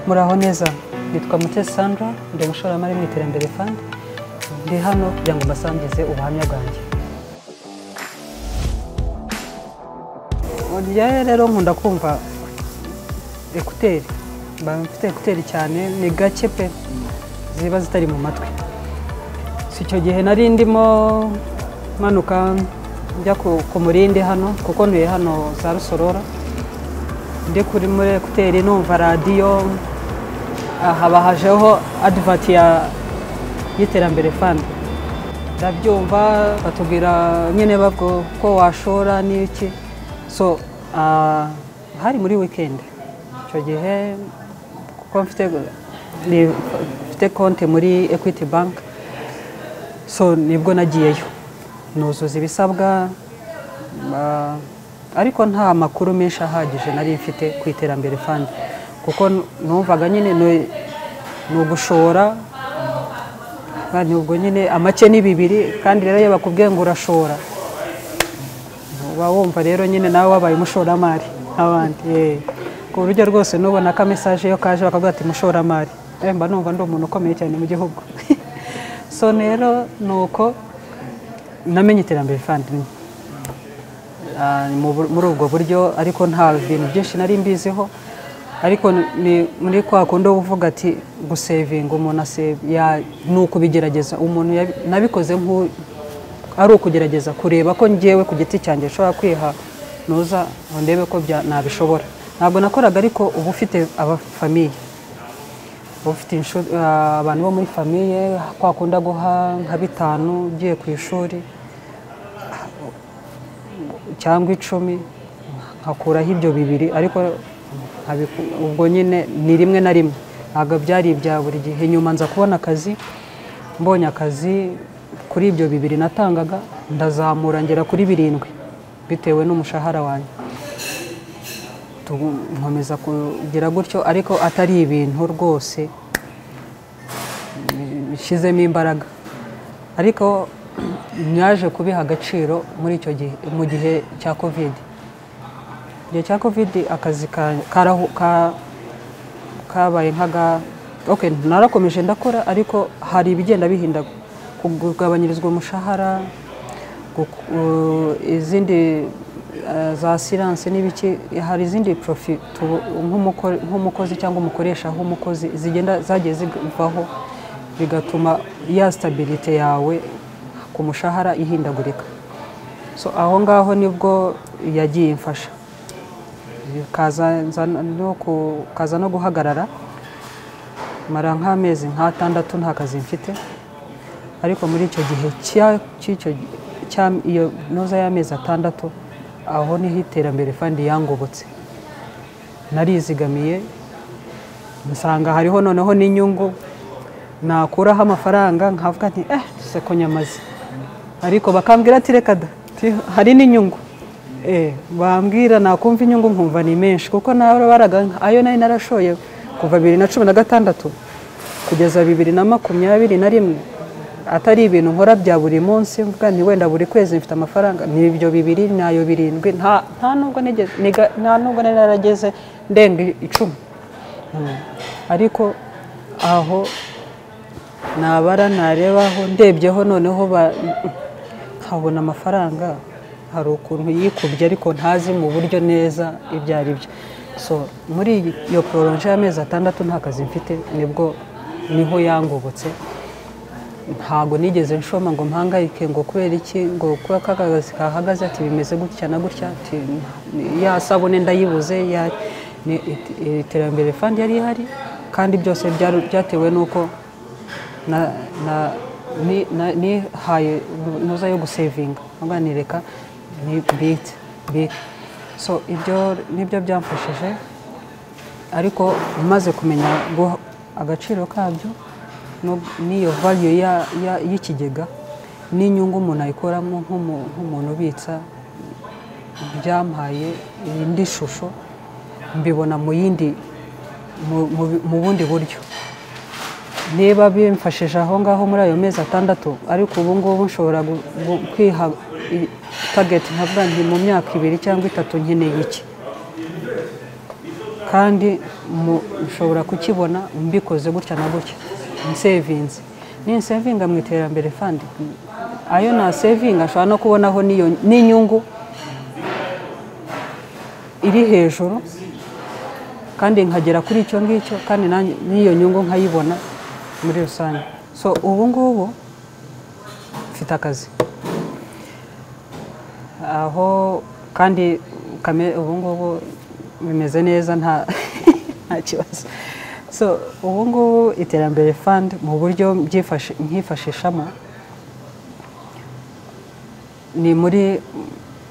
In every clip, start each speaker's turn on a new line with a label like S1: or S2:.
S1: Muraho neza, nitwa Mutesi Sandra, ndi umushoramari mu Iterambere Fund. Ndi hano kugira ngo mbasangize ubuhamya bwanjye. Njyewe rero nkunda kumva écouteurs, mba mfite écouteurs cyane, ni gake pe ziba zitari mu matwi. Si icyo gihe nari ndimo manuka njya ku Murindi hano, kuko ntuye hano za Rusororo, ndi kuri muri écouteurs numva radiyo, haba hajeho advert y'Iterambere Fund. Ndabyumva batubwira nyine bavuga ko washora n'iki. So hari muri weekend icyo gihe, kuko mfite konti muri Equity Bank, so nibwo nagiyeyo nuzuza ibisabwa, ariko nta makuru menshi ahagije nari mfite ku Iterambere Fund, kuko numvaga nyine ni ugushora, ubwo nyine amake ni bibiri, kandi rero iyo bakubwiye ngo urashora uba wumva rero nyine nawe wabaye umushoramari nk'abandi, ku buryo rwose nubona ka message yo kaje bakavuga ati mushoramari, mba numva ndi umuntu ukomeye cyane mu gihugu. So rero nuko namenye Iterambere Fund muri ubwo buryo, ariko nta bintu byinshi nari mbiziho. Ariko ni muri kwa kundi uvuga ati gusevinga umuntu ni ukubigerageza, umuntu nabikoze ari ukugerageza kureba ko ngewe ku giti cyanjye nshobora kwiha nuza ngo ndebe ko nabishobora. Ntabwo nakoraga, ariko uba ufite abafamiye, ufite abantu bo muri famille, kwa kunda guha nka 5 ugiye ku ishuri cyangwa 10, nkakuraho ibyo 2, ariko ubwo nyine ni rimwe na rimwe, ntabwo byari ibya buri gihe. Nyuma nza kubona akazi, mbonye akazi kuri ibyo 2 natangaga ndazamura ngera kuri 7 bitewe n'umushahara wanjye. Nkomeza kugira gutyo, ariko atari ibintu rwose bishyizemo imbaraga, ariko nyaje kubiha agaciro muri icyo gihe, mu gihe cya Covid. Igihe cya Covid akazi kabaye nkaga, okay, narakomeje ndakora, ariko hari ibigenda bihinda, kugabanyirizwa umushahara, izindi za silence n'ibiki, hari izindi profit nk'umukozi cyangwa umukoresha nk'umukozi zigenda zagiye zivaho, bigatuma ya stabilité yawe ku mushahara ihindagurika. So aho ngaho nibwo yagiye imfasha, kaza no guhagarara, mara nk'amezi nka 6 nta kazi mfite. Ariko muri icyo gihe iyo noza y'amezi 6, aho niho Iterambere Fund yangobotse. Narizigamiye nsanga hariho noneho n'inyungu, nakuraho amafaranga nkavuga nti se ko nyamaze, ariko bakambwira ati reka da, hari n'inyungu. Bambwira nakumva inyungu nkumva ni menshi, kuko nabaraga ayo nari narashoye kuva 2016 kugeza 2021, atari ibintu nkora bya buri munsi, mvuga nti wenda buri kwezi mfite amafaranga, ni ibyo 2 nayo 7, nta nubwo nigeze, nta nubwo nari narageze ndenga 10. Ariko aho nabara narebaho ndebyeho noneho nkabona amafaranga hari ukuntu yikubye, ariko ntazi mu buryo neza ibyo ari byo. So muri iyo prolonge y'amezi 6 nta kazi mfite, nibwo niho yangobotse. Ntago nigeze nshoma ngo mpangayike ngo kubera iki, ngo kuba kakazi kahagaze ati bimeze gutya na gutya, ati ya sabune ndayibuze, ya Iterambere Fund yari ihari, kandi byose byatewe nuko nihaye noza yo gusevinga, nireka ni bit. So ibyo nibyo byamfashije, ariko maze kumenya agaciro kabyo n'iyo value y'ikigega n'inyungu umuntu ayikoramo nk'umuntu ubitsa, byampaye indi shusho, mbibona mu bundi buryo. Niba bimfashije aho ngaho muri ayo mezi 6, ariko ubu ngubu nshobora kwiha target nkavuga nti mu myaka 2 cyangwa 3 nkeneye iki. Kandi nshobora kukibona mbikoze gutya na gutya nsevinze. Ninsevinga mu iterambere fund, ayo na sevinga nshobora no kubonaho n'inyungu iri hejuru, kandi nkagera kuri icyo ngicyo, kandi n'iyo nyungu nkayibona muri rusange. So ubu ngubu mfite akazi aho, kandi ubu ngubu bimeze neza, nta kibazo. So ubu ngubu iterambere fund mu buryo nkifashishamo ni muri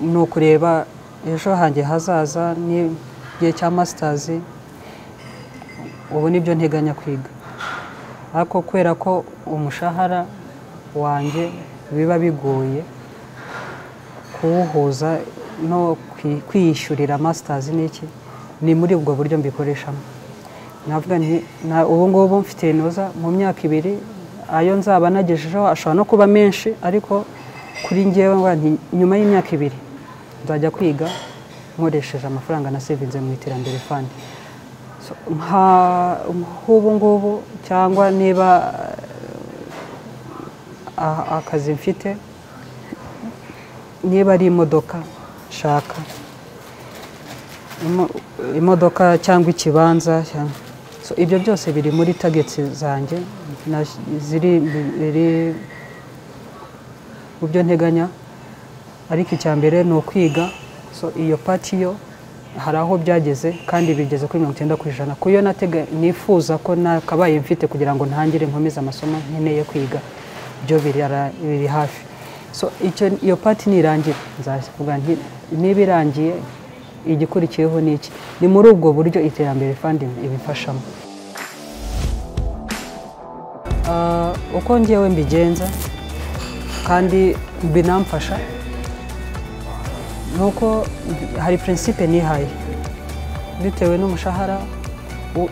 S1: ni ukureba ejo hanjye hazaza, n'igihe cya masters ubu nibyo nteganya kwiga. Ariko kubera ko umushahara wanjye biba bigoye kuwuhuza no kwiyishyurira masters n'iki, ni muri ubwo buryo mbikoreshamo. Navuga nti ubu ngubu mfite inoza mu myaka 2 ayo nzaba nagejejeho ashobora no kuba menshi, ariko kuri njyewe ngo nti nyuma y'imyaka 2 nzajya kwiga nkoresheje amafaranga na savinze mu iterambere fund. So nk'ubu ngubu cyangwa niba akazi mfite, niba ari imodoka nshaka, imodoka cyangwa ikibanza, so ibyo byose biri muri targets zanjye ziri mu byo nteganya. Ariko icya mbere ni ukwiga. So iyo part yo hari aho byageze, kandi bigeze kuri 90% kuyo natega nifuza ko nakabaye mfite kugira ngo ntangire nkomeze amasomo nkeneye kwiga, byo biri hafi. So iyo part nirangira nzavuga nti niba irangiye igikurikiyeho niki. Ni muri ubwo buryo iterambere fund ibifashamo. Uko ngewe mbigenza kandi binamfasha nuko hari principe nihaye bitewe n'umushahara,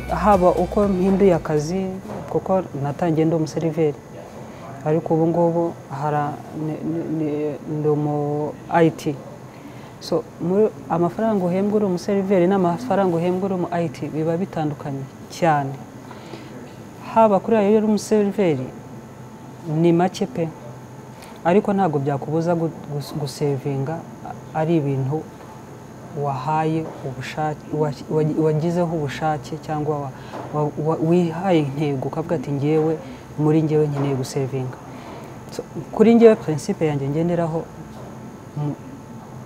S1: haba uko mpinduye akazi, kuko natangiye ndi umuseriveri, ariko ubu ngubu ndi umu IT. So amafaranga uhembwa uri umuseriveri n'amafaranga uhembwa uri umu IT biba bitandukanye cyane. Haba kuri ayo uri umuseriveri ni make pe, ariko ntabwo byakubuza gusevinga, ari ibintu wahaye ubushake, wagizeho ubushake, cyangwa wihaye intego ukavuga ati ngewe muri ngewe nkeneye gusevinga. So, kuri ngewe principe yanjye ngenderaho,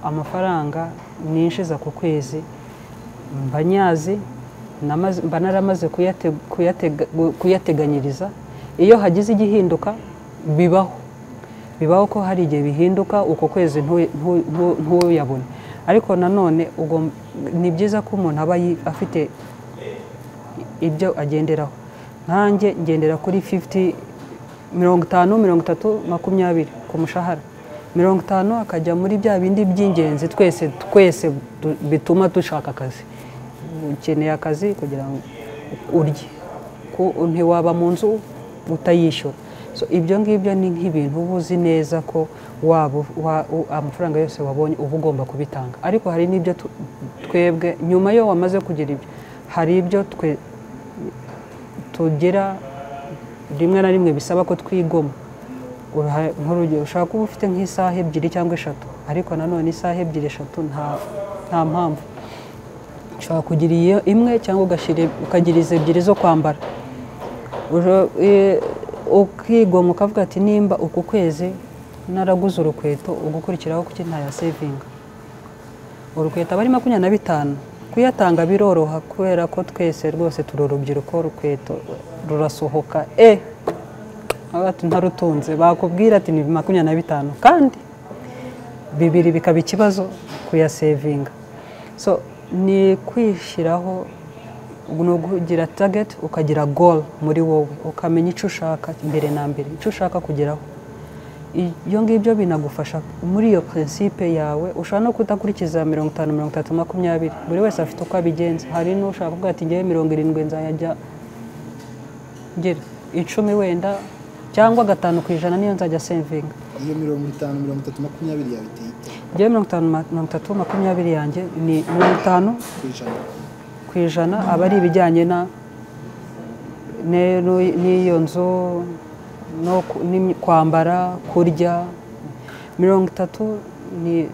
S1: amafaranga ninjiza ku kwezi mba nyazi, mba naramaze kuyateganyiriza. Iyo hagize igihinduka bibaho ko hari igihe bihinduka uko kwezi ntuyabone. Ariko nanone ni byiza ko umuntu aba afite ibyo agenderaho. Nkanjye ngendera kuri 50, 50, 30, 20 ku mushahara. 50 akajya muri bya bindi by'ingenzi twese bituma dushaka akazi. Ukeneye akazi kugira ngo urye, ntiwaba mu nzu utayishyura. So ibyo ngibyo ni nk'ibintu uba uzi neza ko waba amafaranga yose wabonye uba ugomba kubitanga. Ariko hari n'ibyo twebwe nyuma yo wamaze kugira ibyo, hari ibyo twe tugira rimwe na rimwe bisaba ko twigoma. Nk'urugero ushobora kuba ufite nk'isaha 2 cyangwa 3, ariko nanone isaha 2 3 nta mpamvu. Ushobora kugira iyo imwe cyangwa ukagira izo 2 zo kwambara. Ukigoma ukavuga ati nimba uku kwezi naraguze urukweto, ugukurikiraho kuki ntayasevinga. Urukweto aba ari 25, kuyatanga biroroha kubera ko twese rwose turi urubyiruko, urukweto rurasohoka ati ntarutunze, bakubwira ati ni 25, kandi 2 bikaba ikibazo kuyasevinga. So ni kwishyiraho, ni ukugira target, ukagira goal muri wowe, ukamenya icyo ushaka mbere na mbere, icyo ushaka kugeraho. Ibyo ngibyo binagufasha muri iyo principe yawe. Ushobora no kudakurikiza 50, 30, 20, buri wese afite uko abigenza. Hari n'ushaka kuvuga ati ngewe 70 nzajya ngira 10 wenda cyangwa 5% niyo nzajya sevinga.
S2: Iyo 50, 30, 20 yawe iteye ite?
S1: Ngewe 50, 30, 20 yanjye ni 50 % aba ari ibijyanye na n'iyo nzu no kwambara, kurya. 30 ni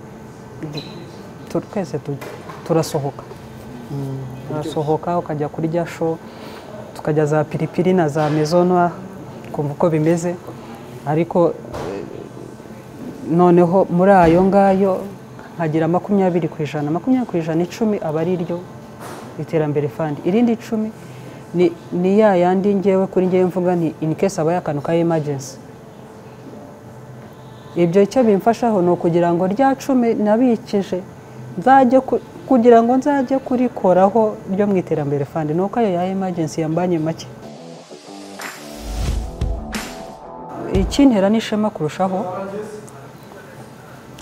S1: twese turasohoka, turasohoka ukajya kurya show, tukajya za piripiri na za mezonwa kumva uko bimeze. Ariko noneho muri ayo ngayo nkagira 20%, 20% 10 aba ari iryo iterambere fund, irindi 10 ni ya yandi ngewe kuri ngewe mvuga nti in case abaye akantu ka emergency. Ibyo icyo bimfashaho ni ukugira ngo rya 10 nabikije nzajye kugira ngo nzajye kurikoraho ryo mu iterambere fund, nuko ayo ya emergency yambanye make. Ikintera n'ishema kurushaho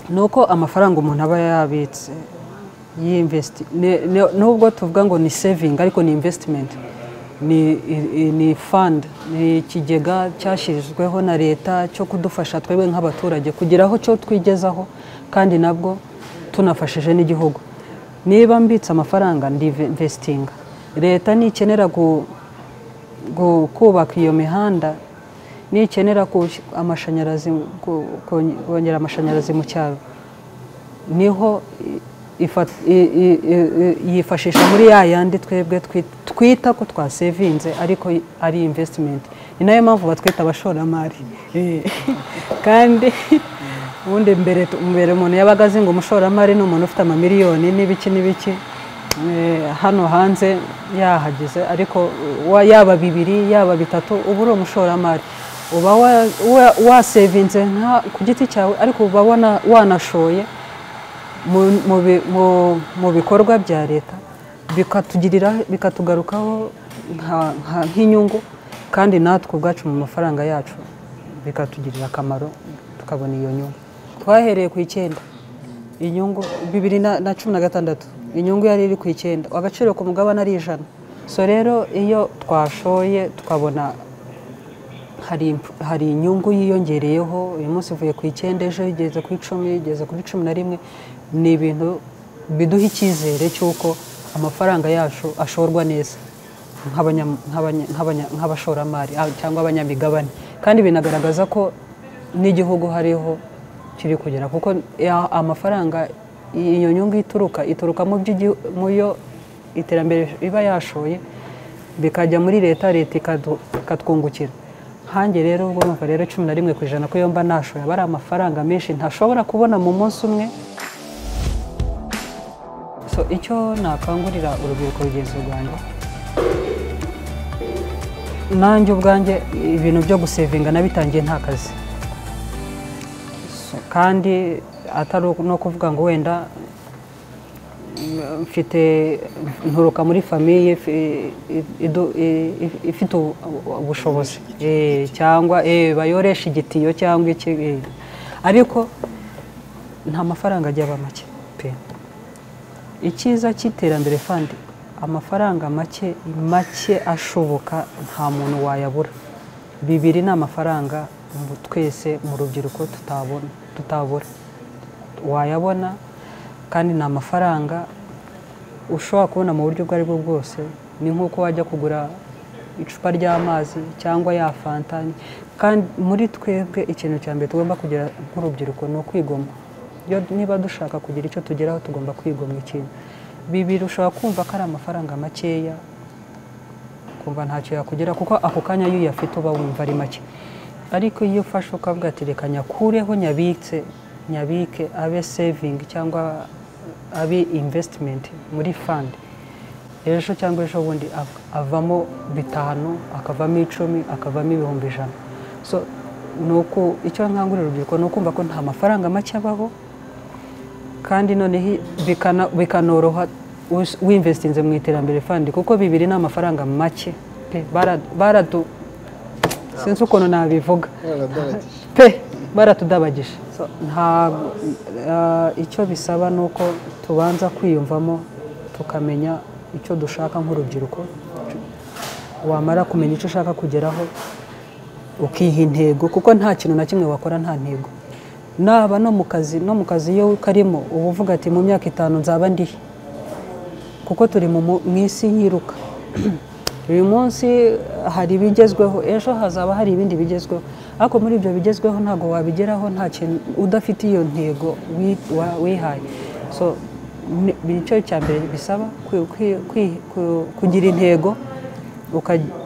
S1: nuko amafaranga umuntu aba yabitse yinvest, nubwo tuvuga ngo ni saving ariko ni investment, ni fund, ni ikigega cyashyizweho na leta cyo kudufasha twebwe nk'abaturage kugeraho cyo twigezaho, kandi nabwo tunafashije n'igihugu. Niba mbitse amafaranga ndi investinga, leta nikenera kubaka iyo mihanda, nikenera amashanyarazi, kongera amashanyarazi mu cyaro, niho yifashisha muri ya yandi twebwe twita ko twasevinze ariko ari investment. Ni nayo mpamvu batwita abashoramari. Kandi ubundi mbere umuntu yabaga azi ngo umushoramari ni umuntu ufite amamiliyoni n'ibiki n'ibiki, hano hanze yahageze, ariko yaba 2 yaba 3 uba uri umushoramari, uba wasevinze ku giti cyawe, ariko uba wanashoye mu bikorwa bya leta, bikatugirira bikatugarukaho nk'inyungu, kandi natwe ubwacu mu mafaranga yacu bikatugirira akamaro, tukabona iyo nyungu. Twahereye ku 9 inyungu 2016 inyungu yari iri ku 9, agaciro ku mugabane ari 100. So rero iyo twashoye tukabona hari inyungu yiyongereyeho, uyu munsi uvuye ku 9 ejo igeze ku 10 igeze kuri 11, ni ibintu biduha icyizere cy'uko amafaranga yacu ashorwa neza nk'abashoramari cyangwa abanyamigabane, kandi binagaragaza ko n'igihugu hariho kiri kugera, kuko amafaranga iyo nyungu ituruka mu yo iterambere iba yashoye, bikajya muri leta, leta ikatwungukira. Nkanjye rero ubwo urumva rero 11% ko iyo mba nashoye aba ari amafaranga menshi ntashobora kubona mu munsi umwe. So icyo nakangurira urubyiruko rugenzi rwanjye, nanjye ubwanjye ibintu byo gusevinga nabitangiye nta kazi, kandi atari no kuvuga ngo wenda mfite nturuka muri famiye ifite ubushobozi cyangwa bayoresha igitiyo cyangwa iki, ariko nta mafaranga ajya aba make pe. Icyiza cy'iterambere fund, amafaranga make make ashoboka nta muntu wayabura. 2 ni amafaranga twese mu rubyiruko tutabura, wayabona, kandi ni amafaranga ushobora kubona mu buryo ubwo aribwo bwose. Ni nk'uko wajya kugura icupa ry'amazi cyangwa ya fanta. Kandi muri twebwe ikintu cya mbere tugomba kugira nk'urubyiruko ni ukwigomwa. Niba dushaka kugira icyo tugeraho tugomba kwigomwa ikintu. 2 ushobora kumva ko ari amafaranga makeya, kumva ntacyo yakugera, kuko ako kanya iyo uyafite uba wumva ari make, ariko iyo ufashe ukavuga ati reka nyakureho nyabitse, nyabike abe saving cyangwa abe investment muri fund, ejo cyangwa ejo bundi avamo 5, akavamo 10, akavamo 100,000. So nuko icyo nkangurira urubyiruko ni ukumva ko nta mafaranga make abaho, kandi noneho bikanoroha winvestinze mu iterambere fund, kuko 2 ni amafaranga make pe. Baradu sinzi ukuntu nabivuga pe, baratudabagije. Nta icyo bisaba nuko tubanza kwiyumvamo tukamenya icyo dushaka nk'urubyiruko, wamara kumenya icyo ushaka kugeraho ukiha intego, kuko nta kintu na kimwe wakora nta ntego. Naba no mu kazi iyo karimo uba uvuga ati mu myaka 5 nzaba ndihe, Kuko turi mu isi yiruka. Uyu munsi hari ibigezweho, ejo hazaba hari ibindi bigezweho, ariko muri ibyo bigezweho ntabwo wabigeraho nta kintu udafite iyo ntego wihaye. So nicyo cya mbere bisaba, kugira intego,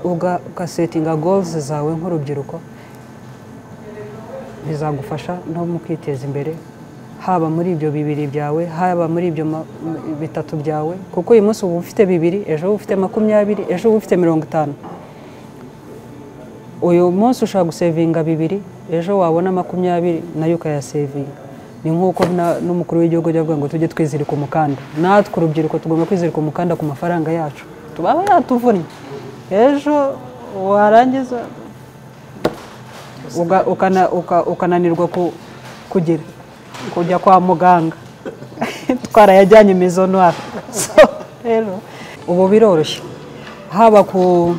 S1: ugasetinga goals zawe nk'urubyiruko, bizagufasha no mu kwiteza imbere, haba muri ibyo bibiri byawe, haba muri ibyo bitatu byawe, kuko uyu munsi uba ufite 2, ejo uba ufite 20, ejo uba ufite 50. Uyu munsi ushobora gusevinga 2, ejo wabona 20 nayo ukayasevinga. Ni nk'uko n'umukuru w'igihugu ajya avuga ngo tujye twizirika umukanda. Natwe urubyiruko tugomba kwizirika umukanda ku mafaranga yacu, tubaba yatuvunnye, ejo warangiza ukananirwa kugira kujya kwa muganga twarayajyanye maison noire. So rero ubu biroroshye, haba ku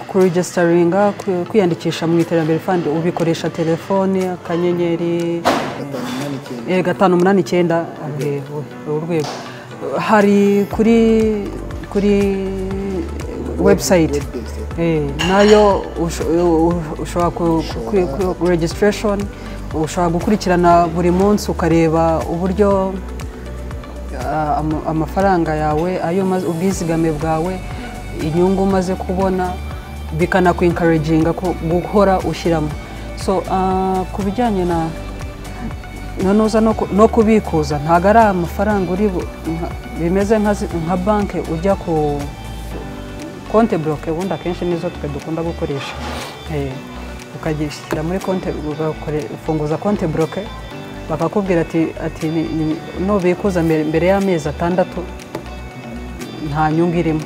S1: kuregisteringa, kwiyandikisha mu Iterambere Fund, ubikoresha telefone akanyenyeri 589 urwego. Hari kuri website nayo ushobora ku registration, ushobora gukurikirana buri munsi ukareba uburyo amafaranga yawe, ayo ubwizigame bwawe, inyungu umaze kubona, bikanakwencouraginga guhora ushyiramo. So ku bijyanye na noza no kubikuza, ntabwo ari amafaranga uri bimeze nka banki ujya ku konte bloke, ubundi akenshi nizo twe dukunda gukoresha. Ukagishyira muri konte, ugafunguza konte bloke, bakakubwira ati nubikuza mbere y'amezi 6 nta nyungu irimo.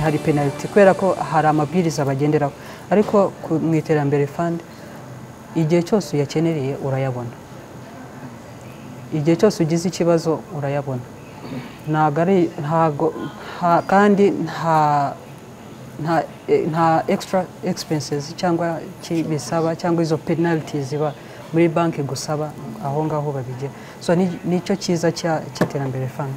S1: Hari penalty kubera ko hari amabwiriza bagenderaho. Ariko mu Iterambere Fund igihe cyose uyakenereye urayabona, igihe cyose ugize ikibazo urayabona. Ntabwo kandi nta extra expenses cyangwa bisaba cyangwa izo penalties ziba muri banki gusaba, aho ngaho babigira. So nicyo cyiza cy'Iterambere Fund.